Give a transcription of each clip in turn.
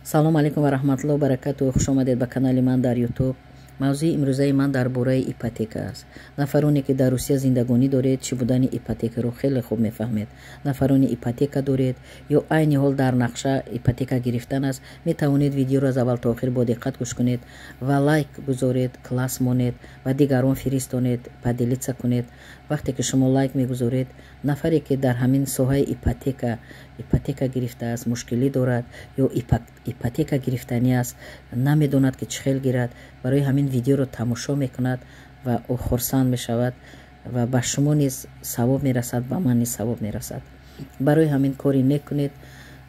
Салому алейкум ва раҳматуллоҳ баракату. Хуш омадед ба канали ман дар Ютуб. Мавзӯи имрӯзаи ман дар бораи ипотека аст. Нафароне, ки дар Русия зиндагонӣ доред, чӣ будани ипотекаро хеле хуб мефаҳмед. Нафароне ипотека доред ё айни ҳол дар нақша ипотека гирифтан аст, метавонед видеоро аз аввал то охир бо диққат гӯш кунед ва лайк гузоред, класс монед ва дигарон фиристонед, поделиться кунед. Вақте ки шумо лайк мегузоред, нафаре, ки дар ҳамин соҳаи ипотека гирифтааст, мушкилӣ дорад ё ипотека гирифтанӣ аст, намедонад, ки чӣ хел гирад, барои ҳамин видеоро тамошо мекунад ва ӯ хурсанд мешавад ва ба шумо низ савоб мерасад, ба ман низ савоб мерасад. Барои ҳамин кори нек кунед.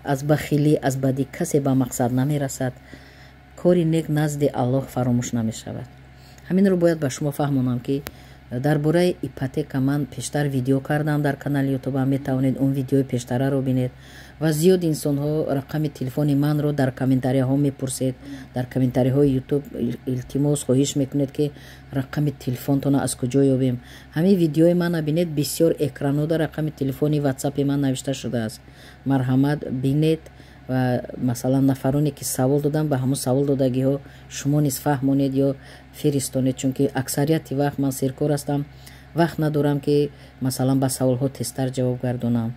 Аз бахилӣ, аз бадӣ касе ба мақсад намерасад. Кори нек назди Аллоҳ фаромӯш намешавад. Ҳаминро бояд ба шумо фаҳмонам, ки дар бораи ипотека ман пештар видео кардам дар канали Ютубам. Метавонед он видеои пештараро бинед. Ва зиёд инсонҳо рақами телефони манро дар комментарияҳо мепурсед. Дар комментарияҳои Ютуб илтимос, хоҳиш мекунед, ки рақами телефонтона аз куҷо ёбем. Ҳамин видеои мана бинед, бисёр экранҳода рақами телефони Ватсапи ман навишта шудааст. Марҳамат, бинед ва масалан, нафароне, ки савол додам, ба ҳамон савол додагиҳо шумо низ фаҳмонед ё фиристонед, чунки аксарияти вақт ман серкор ҳастам, вақт надорам, ки масалан, ба саволҳо тезтар ҷавоб гардонам.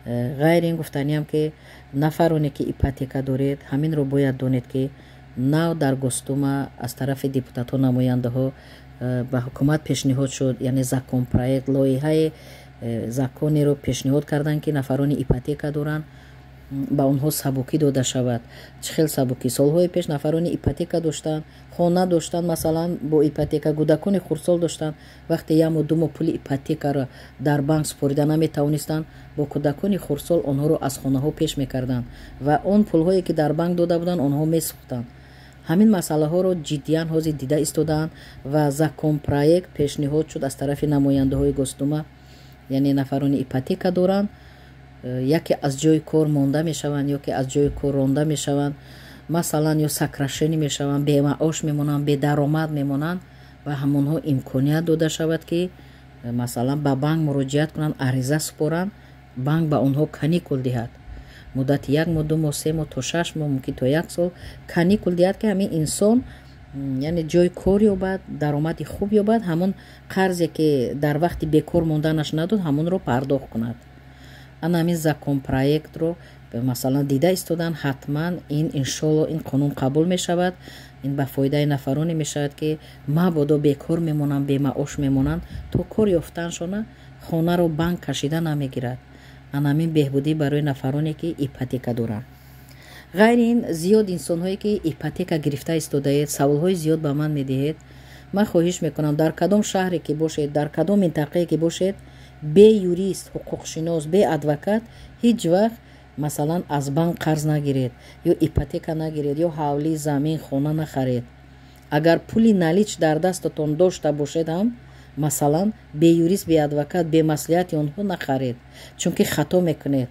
Ғайри ин, гуфтаниам, ки нафароне, ки ипотека доред, ҳаминро бояд донед, ки нав дар Госдума аз тарафи депутатҳо, намояндаҳо ба ҳукумат пешниҳод шуд, яъне законопроект, лоиҳаи законеро пешниҳод карданд, ки нафарони ипотека доранд, ба онҳо сабукӣ дода шавад. Чӣ хел сабукӣ? Солҳои пеш нафарони ипотека доштанд, хона доштанд, масалан, бо ипотека, кӯдакони хурдсол доштанд, вақте як моҳ, 2 моҳ пули ипотекаро дар банк супорида наметавонистанд, бо кӯдакони хурдсол онҳоро аз хонаҳо пеш мекарданд ва он пулҳое, ки дар банк дода буданд, онҳо месӯхтанд. Ҳамин масъалаҳоро ҷиддиян ҳозир дида истодаанд ва законопроект пешниҳод шуд аз тарафи намояндаҳои Госдума, яъне нафарони ипотека доранд, яке аз ҷои кор монда мешаванд ё ки аз ҷои кор ронда мешаванд, масалан, ё сокращение мешаванд, бемаош мемонанд, бедаромад мемонанд ва ҳамонҳо имконият дода шавад, ки масалан, ба банк муроҷиат кунанд, ариза супоранд, банк ба онҳо каникул диҳад, муддати як моҳ, 2 моҳ, 3 моҳ то 6 моҳ, мумкин то як сол каникул диҳад, ки ҳамин инсон, яъне, ҷои кор ёбад, даромади хуб ёбад, ҳамон қарзе, ки дар вақти бекор монданаш надод, ҳамонро пардохт кунад. Ана ҳамин законопроектро, масалан, дида истодан. Ҳатман ин, иншолло, ин қонун қабул мешавад. Ин ба фоидаи нафароне мешавад, ки мабодо бекор мемонанд, бемаош мемонанд, то кор ёфтаншона хонаро банк кашида намегирад. Ана ҳамин беҳбудӣ барои нафароне, ки ипотека доранд. Ғайри ин, зиёд инсонҳое, ки ипотека гирифта истодаед, саволҳои зиёд ба ман медиҳед. Ман хоҳиш мекунам, дар кадом шаҳре ки бошед, дар кадом минтақае ки бошед, бе юрист, ҳуқуқшинос, бе адвокат ҳеҷ вақт, масалан, аз банк қарз нагиред ё ипотека нагиред ё ҳавлӣ, замин, хона нахаред. Агар пули налич дар дастатон дошта бошед ҳам, масалан, бе юрист, бе адвокат, бе маслиҳати онҳо нахаред, чунки хато мекунед.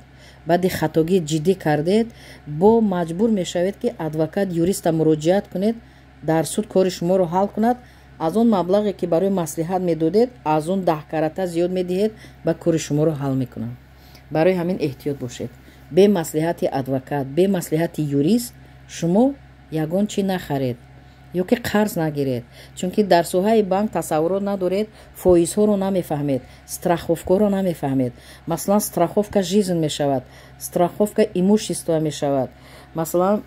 Баъди хатогии ҷиддӣ кардед, бо маҷбур мешавед, ки адвокат, юриста муроҷиат кунед, дар суд кори шуморо ҳал кунад. Аз он маблағе, ки барои маслиҳат медодед, аз он 10 карата зиёд медиҳед ба кори шуморо ҳал мекунанд. Барои ҳамин эҳтиёт бошед. Бе маслиҳати адвокат, бе маслиҳати юрист шумо ягон чӣ нахаред ё ки қарз нагиред, чунки дар соҳаи банк тасаввурот надоред, фоизҳоро намефаҳмед, страховкаро намефаҳмед. Масалан, страховка жизнь мешавад, страховка имущество мешавад, масалан,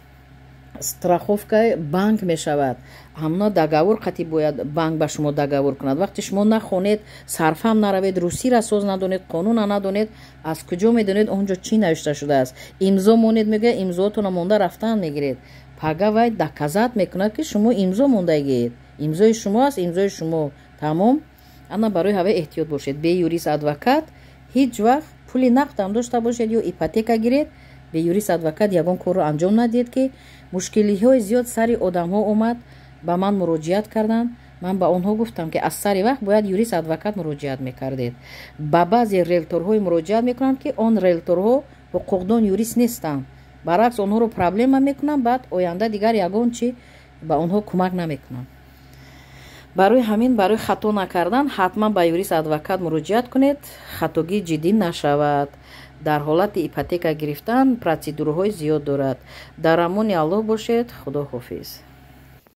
страховкаи банк мешавад. Ҳамона договор қати бояд банк ба шумо договор кунад. Вақте шумо нахонед, сарфам наравед, русира соз надонед, қонуна надонед, аз куҷо медонед, он ҷо чӣ навишта шудааст? Имзо монед, мегӯяд, имзоотона монда рафтан мегиред. Пага вай доказать мекунад, ки шумо имзо мондагиед, имзои шумо аст, имзои шумо тамом. Ана барои ҳавай эҳтиёт бошед. Бе юрист, адвокат ҳеҷ вақт пули нақдам дошта бошед ё ипотека гиред, бе юрист, адвокат ягон корро анҷом надиҳед, ки мушкилиҳои зиёд сари одамҳо омад, ба ман муроҷиат карданд. Ман ба онҳо гуфтам, ки аз сари вақт бояд юрист, адвокат муроҷиат мекардед. Ба баъзе риелторҳое муроҷиат мекунанд, ки он риелторҳо ҳуқуқдон, юрист нестанд. Баръакс, онҳоро проблема мекунанд, баъд оянда дигар ягон чи ба онҳо кӯмак намекунанд. Барои ҳамин, барои хато накардан, ҳатман ба юрист, адвокат муроҷиат кунед, хатогии ҷиддӣ нашавад. Дар ҳолати ипотека гирифтан процедураҳои зиёд дорад. Дар амони Аллоҳ бошед. Худо ҳофиз.